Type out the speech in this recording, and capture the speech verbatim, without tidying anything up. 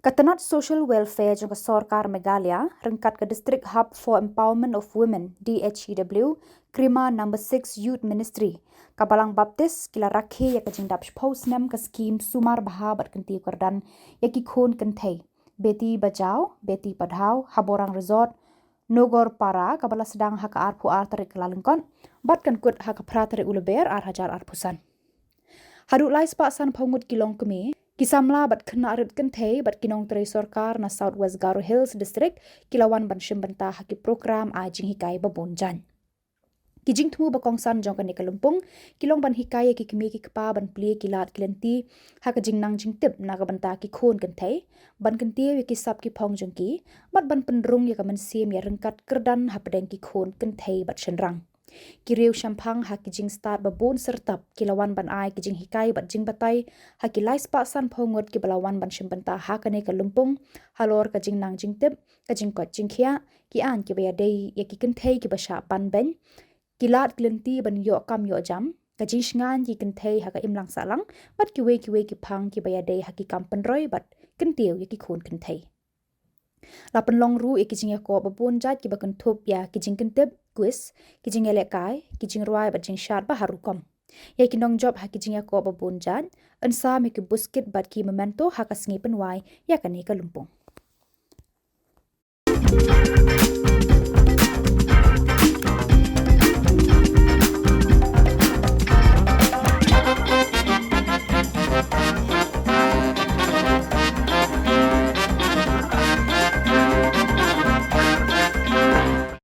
Ka tnat Social Welfare jong ka sorkar Meghalaya ryngkat ka District Hub for Empowerment of Women, D H E W, Krima number six Youth Ministry, ka Balang Baptist, ki la rakhe ïa ka jingdap shiphew snem ka skhim sumar bha bad kyntiew kyrdan ïa ki khun kynthei Beti Bachao Beti Padhao ha Borang Resort, Nogorpara, kaba la sdang ha ka arphew ar tarik Kyllalyngkot bad kan kut ha ka phra tarik u Lber ar hajar arphew san. Haduh lai spah sanphew ngut ki longkmie, ki samla bad khynnah rit kynthei bad ki nongtrei sorkar na South West Garo Hills District ki la wan ban shim bynta ha ki prokram ai jinghikai ba bun jait. Ki jingthmu ba kongsan jong kane ka lympung ki long ban hikai ïa ki kmie ki kpa ban plie ki lad ki lynti ha ka jingnang jingtip na ka bynta ki khun kynthei, ban kyntiew ïa ki sap ki phong jong ki, bad ban pynrung ïa ka mynsiem ïaryngkat kyrdan hapdeng ki khun kynthei bad shynrang. Ki riew shemphang ha ki jingstad ba bun syrtap ki la wan ban ai ki jinghikai bad jingbatai ha ki lai spah sanphew ngut kiba la wan ban shim bynta ha kane ka lympung, halor ka jingnang jingtip, ka jingkoit jingkhiah, ki aiñ kiba ïadei ïa ki kynthei kiba shah ban beiñ, ki lad ki lynti ban ïoh kam ïoh jam, ka jingshngaiñ ki kynthei ha ka imlang sahlang, bad kiwei kiwei ki phang kiba ïadei ha ki kam pynroi bad kyntiew ïa ki khun kynthei. La pynlong ruh ïa ki jingïakop ba bun jait kiba kynthup ïa ki jingkyntip, quiz, ki jingïalehkai, ki jingrwai bad jingshad ba har rukom. Ïa ki nongjop ha ki jingïakop ba bun jait yn sam ïa ki buskit bad ki memento ha ka sngi pynwai ïa kane ka lympung.